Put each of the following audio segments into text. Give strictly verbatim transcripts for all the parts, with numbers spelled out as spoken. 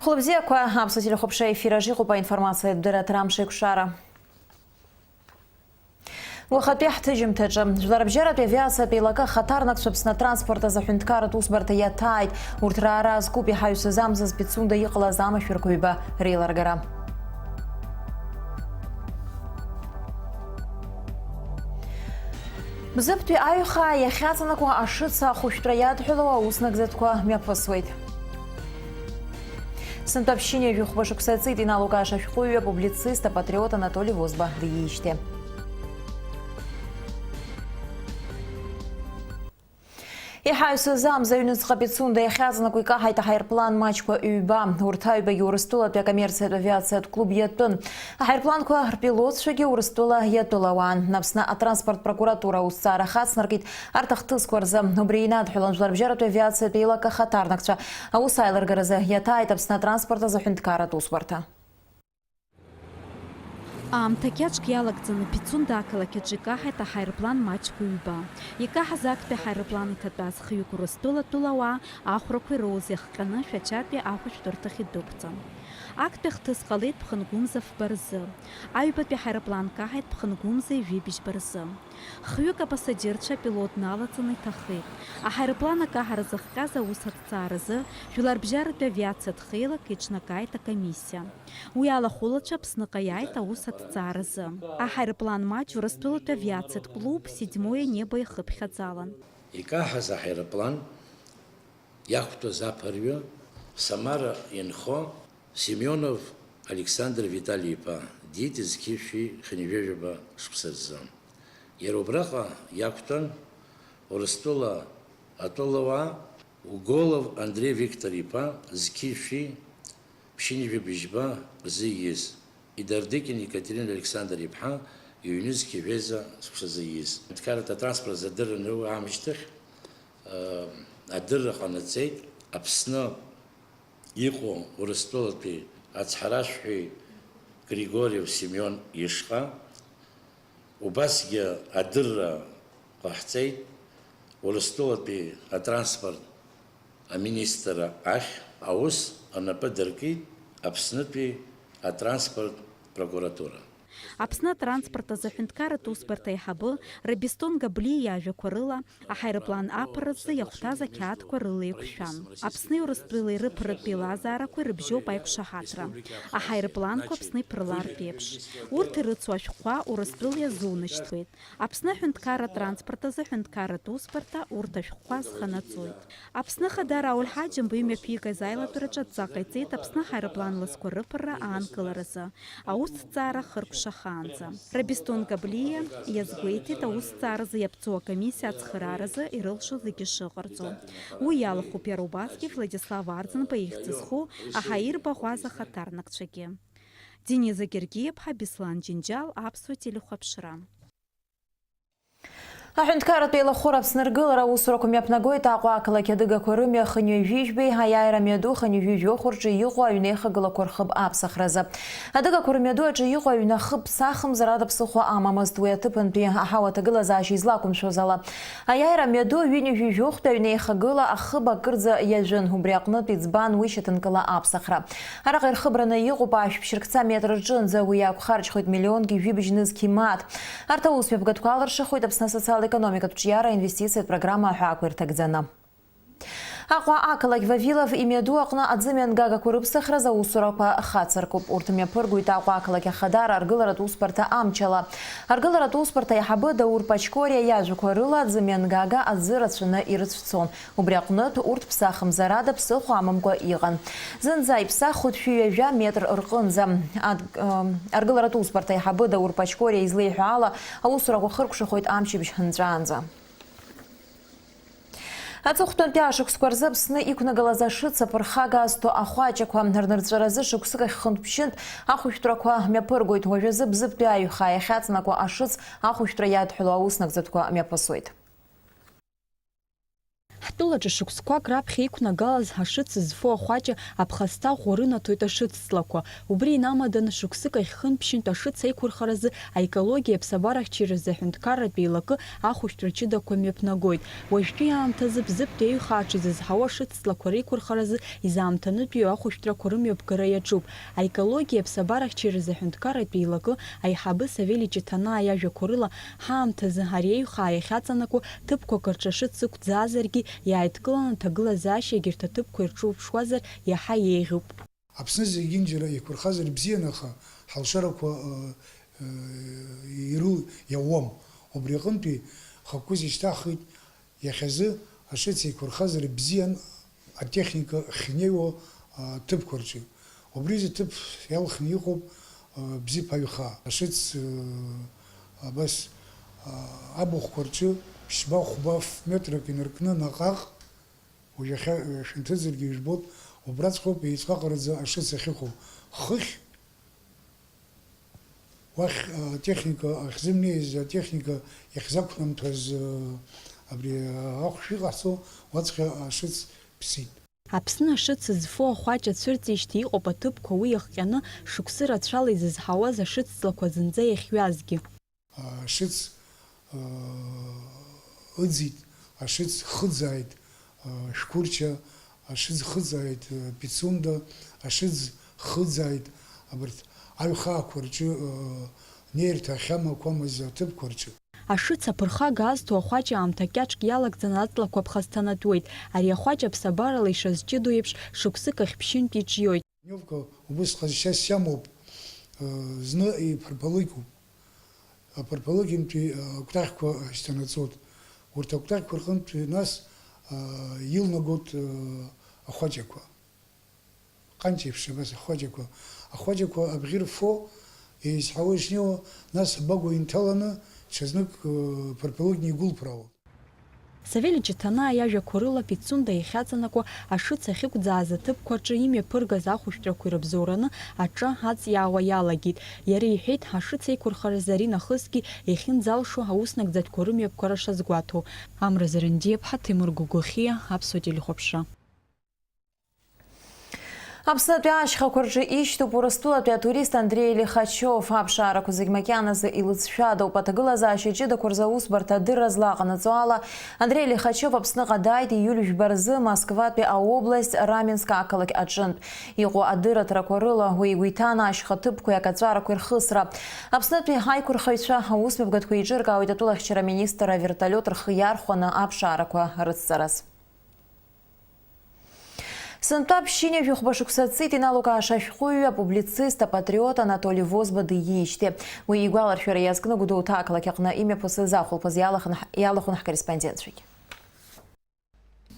Хәлыбзиақәа, аԥсуа телехәаԥшра ефир аҿы иҟоуп аинформациатә дырраҭара Амш еиқәшара. Уахатәи ҳҭыжьымҭаҿы, жәларбжьаратәи авиациатә еилакы ахаҭарнакцәа Аԥсны атранспорт азы аҳәынҭқарратә усбарҭа иаҭааит. Урҭ раара азкуп иҳаҩсыз амзаз Пицунда иҟалаз амашәырқәа ҩба реилыргара. Бзыԥтәи аҩхаа иахьаҵанакуа ашыц ахәышәтәра иадҳәалоу аус нагӡатәқәа мҩаԥысуеит. Сынтәа ԥшьынҩажәи хәба шықәса ҵит иналукааша ашәҟәыҩҩы, апублицист, апатриот Анатоли Возба диижьҭеи. Иҳаҩсыз амза аҩныҵҟа Пицунда иахьаҵанакуа икаҳаит аҳаирплан маҷқәа ҩба. Урҭ аҩбагьы Урыстәылатәи акоммерциатә авиациатә клуб иатәын. Аҳаирпланқәа рпилотцәагьы Урыстәыла иатәылауаан. Аԥсны атранспорт прокуратура аусҭҵаара хацнаркит арҭ ахҭысқәа рзы. Убри инадҳәалан жәларбжьаратәи авиациатә еилакы ахаҭарнакцәа. Аус аилыргаразы иаҭааит Аԥсны атранспорт азы аҳәынҭқарратә усбарҭа. Аамҭа кьаҿк иалагӡаны Пицунда ақалақь аҿы икаҳаит аҳаирплан маҷқәа ҩба. Икаҳаз актәи аҳаирплан иҭатәаз хҩык Урыстәыла тәылауаа ахәрақәа ироуз иахҟьаны Шәачатәи ахәышәтәырҭахь идәықәҵан. Актәи ахҭыс ҟалеит ԥхынгәымза фба рзы. Аҩбатәи аҳаирплан каҳаит ԥхынгәымза ҩажәи быжьба рзы. Хҩык апассаџьырцәа апилот дналаҵаны иҭахеит. Аҳаирплан акаҳара зыхҟьаз аус аҭҵааразы Жәларбжьаратәи авиациатә хеилак иҿнакааит акомиссиа. Уи алахәылацәа Аԥсныҟа иааит аус аҭҵааразы. Аҳаирплан маҷ Урыстәылатәи авиациатә клуб Седьмое небо ихыԥхьаӡалан. Икаҳаз аҳаирплан иақәтәаз аԥырҩы Самара инхо Семионов Александр Витали-иԥа диит зқьышәи хынҩажәижәаба шықәса рзы. Иара убраҟа иақәтәан Урыстәыла атәылауаа Уголов Андреи Виктор-иԥа зқьышәи ԥшьынҩажәи быжьба рзы ииз, Идардыкин Екатерина Александр-иԥҳа иҩны зқьи жәеиза шықәсазы ииз. Аҳәынҭқарратә атранспорт азы адырра аныру аамышьҭахь, э, адырра ҟанаҵеит Аԥсны иҟоу Урыстәылатәи ацҳаражәҳәаҩ Григорьев Семион ишҟа, убасгьы адырра ҟаҳҵеит Урыстәылатәи атранспорт аминистрра ахь, аус анапы дыркит Аԥснытәи атранспорт прокуратура. Аԥсны атранспорт азы аҳәынҭқарратә усбарҭа аиҳабы Рабистон Габлиа иажәақәа рыла, аҳаирплан аԥырразы иахәҭаз ақьаадқәа рыла еиқәшәан. Аԥсни Урыстәылеи рыԥырратә еилазаарақәа ирыбжьоуп аиқәшаҳаҭра. Аҳаирпланқәа Аԥсны иԥырлартә еиԥш. Урҭ ирыцу ашәҟәқәа Урыстәыла иазунашьҭуеит. Аԥсны аҳәынҭқарра атранспорт азы аҳәынҭқарратә усбарҭа урҭ ашәҟәқәа азханаҵоит. Аԥсны Ахада Рауль Ҳаџьымба имҩаԥигаз аилатәараҿы адҵа ҟаиҵеит Аԥсны аҳаирплан ласқәа рыԥырра аанкыларазы, аусҭҵаара хыркәшахаанӡа. Рабистон Габлиа иазгәеиҭеит, аусҭҵааразы иаԥҵоу акомиссиа ацхырааразы ирылшо зегьы шыҟарҵо. Уи иалахәуп иара убасгьы Владислав Арӡынба ихьӡ зху аҳаирбаӷәаза ахаҭарнакцәагьы. Дениза Гергиаԥҳа, Беслан Џьынџьал, Аԥсуа телехәаԥшра. Аҳәынҭқарратә еилахәыра Аԥсны аргылара аусурақәа мҩаԥнагоит Аҟәа ақалақь адыгақәа рымҩа хынҩажәижәбеи аиааира мҩаду хынҩажәижәохә рҿы иҟоу аҩнеихагылақәа рхыб аԥсахразы. Адыгақәа рмҩаду аҿы иҟоу аҩны ахыб ԥсахымзар ада ԥсыхәа амамызт, уи аҭыԥантәи аҳауа аҭагылазаашьа излақәымшәоз ала. Аиааира мҩаду ҩынҩажәижәохәтәи аҩнеихагыла ахыб акырӡа иажәын, убри аҟнытә иӡбан уи шьаҭанкыла аԥсахра. Араҟа ирхыбраны иҟоуп аашәԥшьыркца метр рҿынӡа, уи иақәхарџьхоит миллионки жәибжь нызқьи мааҭ. Арҭ аусмҩаԥгатәқәа алыршахоит Аԥсны асоциал-економикатә ҿиара аинвестициатә программа аҳәаақәа ирҭагӡаны. Аҟәа ақалақь Вавилов имҩаду аҟны аӡымҩангагақәа рыԥсахраз аусурақәа хацыркуп. Урҭ мҩаԥыргоит Аҟәа ақалақь Ахадара аргыларатә усбарҭа амчала. Аргыларатә усбарҭа аиҳабы Даур Пачкориа иажәақәа рыла, аӡымҩангага аӡы рацәаны ирыцәцон. Убри аҟнытә, урҭ ԥсахымзар ада ԥсыхәа амамкәа иҟан. Зынӡа иԥсахуеит шәи ҩажәа метр рҟынӡа. Ад-, ы, аргыларатә усбарҭа аиҳабы Даур Пачкориа излеиҳәо ала, аусурақәа хыркәшахоит амчыбжь ҳәынҵәаанӡа. Аҵыхәтәантәи ашықәсқәа рзы Аԥсны иқәнагалаз ашыц аԥырхага азҭо ахәаҷақәа рнырҵәаразы шықәсык ахь хынтә-ԥшьынтә ахәышәтәрақәа мҩаԥыргоит. Уажәазы Бзыԥтәи аҩхаа иахьаҵанакуа ашыц ахәышәтәра иадҳәалоу аус нагӡатәқәа мҩаԥысуеит. Тәылаҿы шықәсқәак раԥхьа иқәнагалаз ашыц зфо ахәаҷа аԥхасҭа ӷәӷәа рынаҭоит ашыцҵлақәа. Убри инамаданы шықәсык ахь хынтә-ԥшьынтә ашыц аиқәырхаразы аекологиеи аԥсабарахьчареи рзы аҳәынҭқарратә еилакы ахәышәтәра ҷыдақәа мҩаԥнагоит. Уажәтәи аамҭазы Бзыԥтәи аҩхаа аҽазызҳауа ашыцҵлақәа реиқәырхаразы изаамҭанытәиу ахәышәтәрақәа рымҩаԥгара иаҿуп. Аекологиеи аԥсабарахьчареи рзы аҳәынҭқарратә еилакы аиҳабы Савели Ҷыҭанаа иажәақәа рыла, ҳаамҭазы ари аҩхаа иахьаҵанакуа ҭыԥқәак рҿы ашыц ықәӡаазаргьы, иааидкыланы аҭагылазаашьа егьырҭ аҭыԥқәа ирҿуԥшуазар иаҳа еиӷьуп. Аԥсны зегьынџьара еиқәырхазар бзиан, аха ҳалшарақәа, ы, ы, иру иауам. Убри аҟынтәи хықәкыс ишьҭаҳхит, иахьазы ашыц еиқәырхазар бзиан атехника ахьнеиуа, а, ҭыԥқәа рҿы. Убри изы ҭыԥ иалхны иҟоуп, а, Бзиԥ аҩхаа. Ашыц, ы, абас, а, абахәқәа рҿы ԥшьба-хәба ф-, метрак инаркны наҟ-ааҟ, уажә иахьа, шәынҭыҵыргьы ижәбоит, убраҵәҟьоуп еиҵҟаҟараӡа ашыц ахьыҟоу. Хыхь уахь, а, техника ахьзымнеиз, атехника иахьзақәнамҭәаз, а, абри, а, ахәшә иҟаҳҵо, уаҵәҟьа ашыц ԥсит. Аԥсны ашыц зфо ахәаҷ ацәырҵижьҭеи иҟоуп аҭыԥқәа уи иахҟьаны шықәсы рацәала изызҳауаз ашыцҵлақәа зынӡа иахьҩазгьы. Ашыц, ыы, ыӡит, ашыц хыӡааит, ыы, Шәқәырча, ашыц хыӡааит, ыы, Пицунда, ашыц хыӡааит, абарҭ аҩхаақәа рҿы, ыы, неирҭа ахьамақәамыз аҭыԥқәа рҿы. Ашыц аԥырхага азҭо ахәаҷ аамҭа кьаҿк иалагӡаны аҵлақәа ԥхасҭанатәуеит. Ари ахәаҷ аԥсабарала ишазҷыдоу еиԥш, шықәсык ахь ԥшьынтә иҿиоит. Ливка убыс ҟазшьас иамоуп, ыы, зны иԥырԥалыкьуп. Аԥырԥалыкьынтәи, ы, акәтаӷьқәа шьҭанаҵоит. Урҭ акәтаӷьқәа рҟынтәи нас, ы, илнагоит, ы, ахәаҷақәа. Ҟанҷеиԥш абас ахәаҷақәа. Ахәаҷақәа абӷьы рфо, еизҳауа ишнеиуа, нас абагәа инҭаланы, ҽазнык, ы, ԥырԥалыкьны игәылԥраауа. Савелий Ҷыҭанаа иажәақәа рыла, Пицунда иахьаҵанакуа ашыц ахьықәӡааз аҭыԥқәа рҿы имҩаԥыргаз ахәышәтәрақәа ирыбзоураны аҿа аҵиаауа иалагеит. Иара иҳәеит, ашыц еиқәырхаразы аринахысгьы иахьынӡалшо ауснагӡатәқәа рымҩаԥгара шазгәаҭоу. Амра Зарандиаԥҳа, Ҭемыр Гогохиа, Аԥсуа телехәаԥшра. Аԥснытәи ашьхақәа рҿы ишьҭоуп Урыстәылатәи атурист Андреи Лихачев. Аԥшаарақәа зегь макьаназы илыҵшәадоуп. Аҭагылазаашьа ҷыдақәа рзы аусбарҭа адырра злаҟанаҵо ала, Андреи Лихачев Аԥсныҟа дааит ииуль жәба рзы Москватәи аобласть Раменск ақалақь аҿынтә. Иҟоу адырраҭарақәа рыла уи игәы иҭан ашьха ҭыԥқәеи акаҵәарақәеи рхысра. Аԥснытәи аиқәырхаҩцәа аусмҩаԥгатәқәа еиҿыркаауеит атәылахьчара аминистр авертолиот рхы иархәаны аԥшаарақәа рыцҵараз. Сынтәа ԥшьынҩажәи хәба шықәса ҵит иналукааша ашәҟәыҩҩы, апублицист, апатриот Анатоли Возба диижьҭеи. Уи игәаларшәара иазкны Гәдоуҭа ақалақь аҟны имҩаԥысыз ахәылԥаз иалахын, иалахәын ҳкорреспондентцәагьы.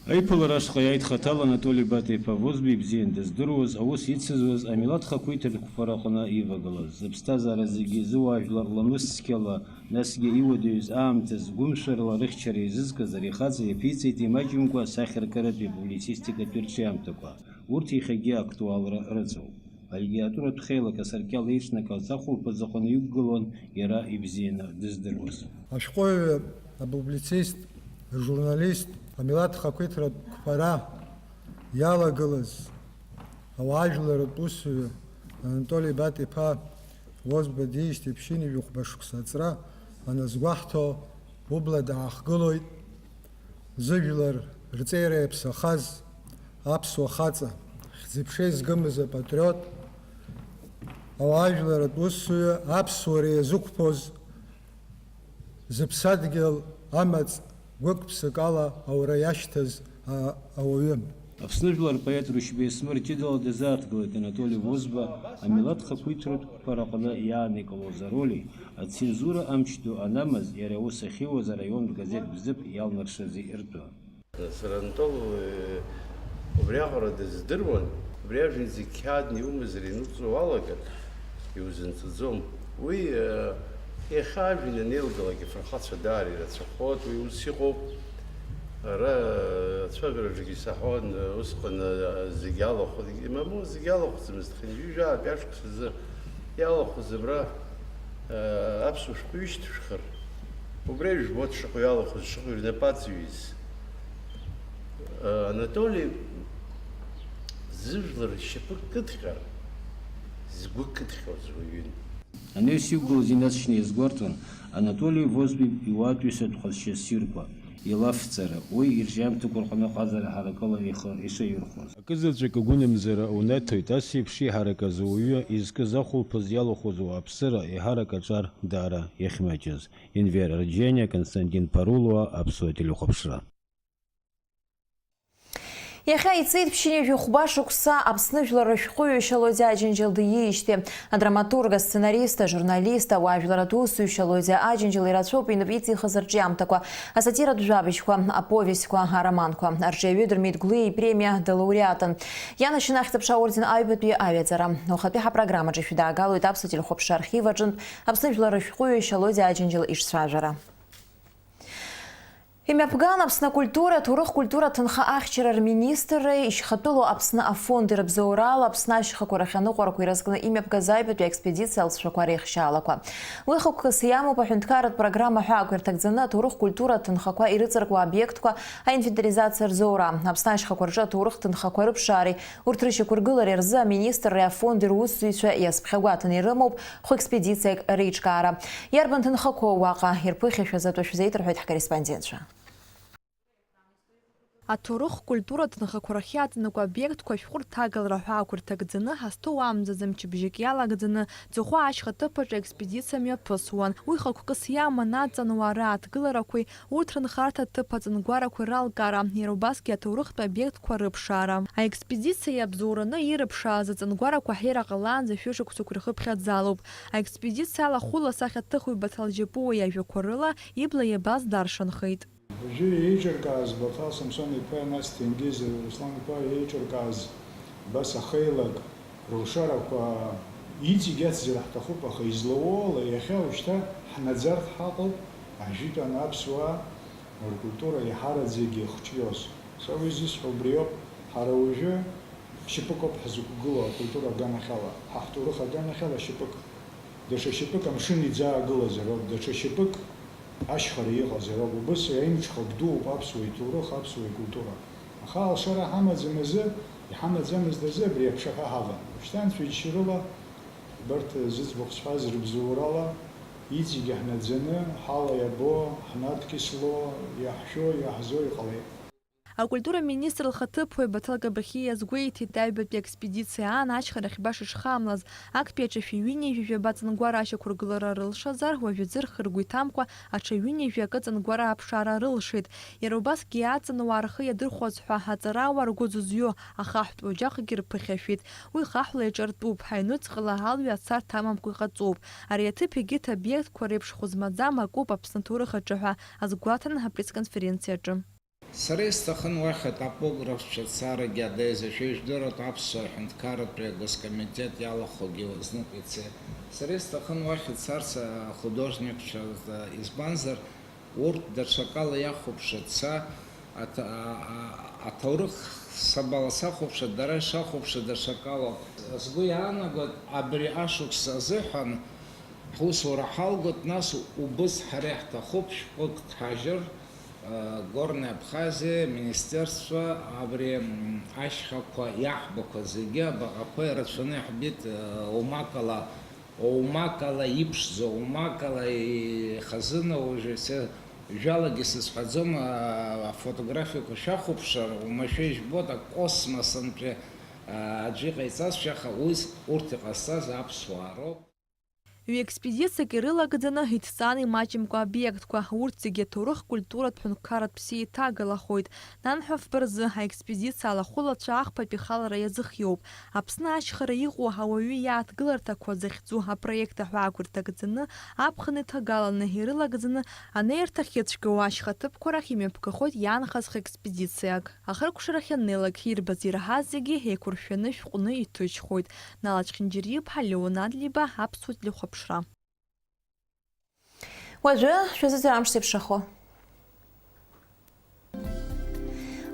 Аиԥылара ашҟа иааит хаҭала Анатоли Бата-иԥа Возба ибзиан дыздыруаз, аус ицызуаз, амилаҭ хақәиҭратә қәԥараҟны ивагылаз, зыԥсҭазаара зегьы изуаажәлар ламыс цқьала, насгьы иуадаҩыз аамҭаз гәымшәарала рыхьчара еизызкыз ари ахаҵа иаԥиҵеит имаҷымкәа асахьаркыратәи апублицистикатәи рҿиамҭақәа. Урҭ иахьагьы актуалра рыҵоуп. Алитературатә хеилак асаркьал еиҿнакааз ахәылԥаз аҟны иқәгылон иара ибзианы дыздыруаз. Ашәҟәыҩҩы, апублицист, ажурналист, амилаҭ хақәиҭратә қәԥара иалагылаз ауаажәларратә усзуҩы Анатоли Бат-иԥа Возба диижьҭеи ԥшьынҩажәи хәба шықәса аҵра аназгәаҳҭо, убла даахгылоит. Зыжәлар рҵеира иаԥсахаз аԥсуа хаҵа, хьӡи-ԥшеи згымыз апатриот, ауаажәларратә усзуҩы, аԥсуара иазықәԥоз, зыԥсадгьыл амаҵ гәык-ԥсык ала аура иашьҭаз а-, ауаҩы. Аԥсны жәлар рпоет Рушьбеи Смыр ҷыдала дазааҭгылеит Анатоли Возба амилаҭ хақәиҭратә қәԥараҟны иааникылоз ароли, ацензура амч ду анамаз, иара аус ахьиуаз араионтә газеҭ Бзыԥ иалнаршази ртәы. Сара Анатол, э, убриаҟара дыздыруан, убри ажәҩан зегь қьаадны иумазар иануҵо уалагар, иузынҵыӡом. Уи, э, иахьа ажәҩан анеилгалак, афырхацәа даара ирацәахоит, уи ус иҟоуп. Ара, э, ацәажәараҿгьы исаҳауан, э, усҟан, э, зегь алахәын, мамоу, зегь алахәӡамызт, хынҩажәаатәи ашықәс азы иалахәыз абра, э, аԥсуа шәҟәы ҩышьҭышәхыр, убри ижәбоит шаҟаҩ иалахәыз, шаҟаҩ рнапы аҵаҩыз. Анатоли зыжәлар ршьапы кыдҟьар, згәы кыдҟьоз уаҩын. Анаҩс иқәгылаз инаҵшьны иазгәарҭон Анатоли Возби иуаатәыҩсатә ҟазшьа ссирқәа, илафҵара, уи ирҿиамҭақәа рҟны ҟазара ҳаракыла ихы ишаирхәоз. Акызаҵәык агәынамӡара унаҭоит, ас еиԥш иҳаракыз ауаҩы изкыз ахәылԥаз иалахәыз ауааԥсыра еиҳарак аҿар даара иахьмаҷыз. Енвер Арџьаниа, Константин Парулуа, Аԥсуа телехәаԥшра. Иахьа ицеит ԥшьынҩажәи хәба шықәса Аԥсны жәлар рышәҟәыҩҩы Шьалодиа Аџьынџьал диижьҭеи. Адраматург, асценарист, ажурналист, ауаажәларратә усзуҩ Шьалодиа Аџьынџьал ирацәоуп инапы иҵихыз арҿиамҭақәа, асатиратә жәабжьқәа, аповестьқәа, ароманқәа. Арҿиаҩы Дырмит Гәлиа ипремиа далауреатын. Ианашьан Ахьӡ-аԥша аорден аҩбатәи аҩаӡара. Уахатәи ҳапрограммаҿы шәыдаагалоит Аԥсуа телехәаԥшра архив аҿынтә Аԥсны жәлар рышәҟәыҩҩы Шьалодиа Аџьынџьал иҿцәажәара. Имҩаԥган Аԥсны акультура, аҭоурых культура ҭынха ахьчара рминистрреи ишьхатәылоу Аԥсны афонд ирыбзоурала Аԥсны ашьхақәа рахь аныҟәарақәа ирызкны имҩаԥгаз аҩбатәи аекспедициа алҵшәақәа реихшьаалақәа. Уи хықәкыс иамоуп аҳәынҭқарратә программа ҳәаақәа ирҭагӡаны аҭоурых культура ҭынхақәа ирыҵаркуа обиектқәа аинвентаризациа рзоура, Аԥсны ашьхақәа рҿы аҭоурых ҭынхақәа рыԥшаареи Урҭ рышьақәыргылареи рзы аминистрреи афонди русзуҩцәа иазԥхьагәаҭаны ирымоуп хәекспедициак реиҿкаара. Иарбан ҭынхақәоу уаҟа ирԥыхьашәаз атәы шәзеиҭарҳәоит ҳкорреспондентцәа. Аҭоурых, культура ҭынхақәа рахь иаҵанакуа обиектқәа ашәҟәырҭагалара ҳәаақәа рҭагӡаны, ҳазҭоу амзазы мчыбжьык иалагӡаны, Ӡахәа ашьха ҭыԥаҿы аекспедициа мҩаԥысуан. Уи хықәкыс иаман аҵануаа рааҭгыларақәеи, урҭ рынхарҭа ҭыԥ аҵангәарақәеи ралкаара, иара убасгьы аҭоурыхтә обиектқәа рыԥшаара. Аекспедициа иабзоураны ирыԥшааз аҵангәарақәа ҳәа ираҟалаанӡа шәышықәсақәа ирхыԥхьаӡалоуп. Аекспедициа алахәыла асахьаҭыхҩы Баҭал Џьапуа иажәақәа рыла ибла иабаз даршанхеит. Уажәы еиҿыркааз Баҭал Самсон-иԥа, нас Ҭенгиз Руслан-иԥа еиҿыркааз абас ахеилак рылшарақәа иҵегь ацзар ҳҭахуп, аха излауоу ала иахьа уажәшьҭа ҳнаӡартә ҳаҟоуп, ажәытәан аԥсуаа ркультура иаҳараӡагьы ихҿиоз. Са уи зысҳәо убриоуп, ҳара уажәы шьапык ауп ҳзықәгылоу акультура аганахьала, ҳа ҳҭоурых аганахьала шьапык. Даҽа шьапык амшын иӡаагылазароуп, даҽа шьапык ашьхара иҟазароуп. Убыс аимҽхак дууп аԥсуа иҭоурых, аԥсуа икультура. Аха алшара ҳамаӡам азы, иҳамаӡамызт азы абри аԥшаҳәа ҳаван. Шьҭа анцәа иџьшьарыла, убарҭ зыӡбахә сҳәаз рыбзоурала, иҵегьы ҳнаӡаны, ҳала иабо, ҳнадкьысло, иаҳшәо, иаҳзо иҟалеит. Акультура министр лхаҭыԥуаҩ Баҭал Кабахьиа иазгәеиҭеит, аҩбатәи аекспедициа аан ашьхарахь баша ишхамлаз, актәи аҿы шәи ҩынҩажәи жәаба ҵангәара ашьақәыргылара рылшазар, уажәазы рхы ргәы иҭамкәа аҽа ҩынҩажәи акы ҵангәара аԥшаара рылшеит. Иара убасгьы аҵануаа рхы иадырхәоз ҳәа аҵарауаа ргәы зызҩо ахаҳәтә оџьахгьы рԥыхьашәеит. Уи хаҳәла иҿартәуп, аҩнуҵҟала алҩа ацарҭа амамкәа иҟаҵоуп. Ари аҭыԥ егьырҭ обиектқәа реиԥш хәызмаӡам акоуп Аԥсны аҭоурых аҿы ҳәа азгәаҭан апресс-конференциаҿы. Сара исҭахын уахь атопографцәа царагьы, адеизашәа ижәдыруеит, аԥсуа ҳәынҭқарратәи агоскомитет иалахәугьы знык ицеит. Сара исҭахын уахь ицарц ахудожникцәа, избанзар, урҭ даҽакала иахәаԥшуеит са, аҭ-, а-, а-, аҭоурых сабала сахәаԥшуа, дара ишахәаԥшуа даҽакалоуп. Сгәы иаанагоит, абри ашықәс азыҳәан ҳусура ҳалгоит, нас убыс ҳара иаҳҭахуп шәҟәык дҳажьыр, Горная Абхазиа, министерство, абри, м, ашьхақәа иаҳбақәа зегьы абаҟақәа ирацәаны иаҳбеит, э, оумакала, оумакала иԥшӡоу, оумакала ихазына уажәы се-, жәалагьы сызҳәаӡом, а, афотографиақәа шәахәаԥшыр, уамашәа ижәбоит, акосмос антәи, а, аӡәы иҟаиҵазшәа, аха уи урҭ иҟазҵаз аԥсуаа роуп. Ҩ-експедициак ирылагӡаны, иҭҵааны имаҷымкәа обиектқәа, урҭ зегьы аҭоурых-культуратә ҳәынҭқарратә бзиа иҭагалахоит. Нанҳәа фба рзы аекспедициа алахәылацәа ахԥатәи халара иазыхиоуп. Аԥсны ашьхара иҟоу ауаҩы иааҭгыларҭақәа захьӡу апроект аҳәаақәа рҭагӡаны, аԥхын иҭагаланы, ирылагӡаны, анеирҭахьыцәгьоу ашьха ҭыԥқәа рахь имҩаԥгахоит иаанхаз х-експедициак. Ахыркәшарахь аннеилак, ирбаз-ираҳаз зегьы еиқәыршәаны шәҟәны иҭыжьхоит. Нала Чхинџьариа-иԥҳа, Леон Адлеиба, Аԥсуа телехәаԥшра. Уажәы шәазыӡырҩ амш зеиԥшрахо.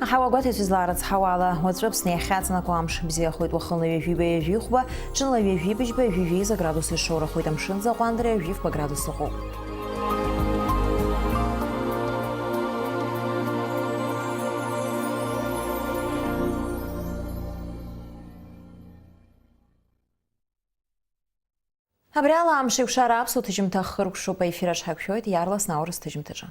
Аҳауа гәаҭеицәа злаарыцҳауа ала, уаҵәы Аԥсны иахьаҵанакуа амш бзиахоит, уахынла ҩажәиба-ҩажәихәба, ҽынла ҩажәибжьба, ҩажәи жәиза градус ишоурахоит, амшын аӡы аҟәандара ҩажәи фба градус ыҟоуп. Абри ала амш еиқәшара аԥсуа ҭыжьымҭа хыркәшоуп, аефир аҿы ҳақәшәоит иаарласны аурыс ҭыжьымҭаҿы.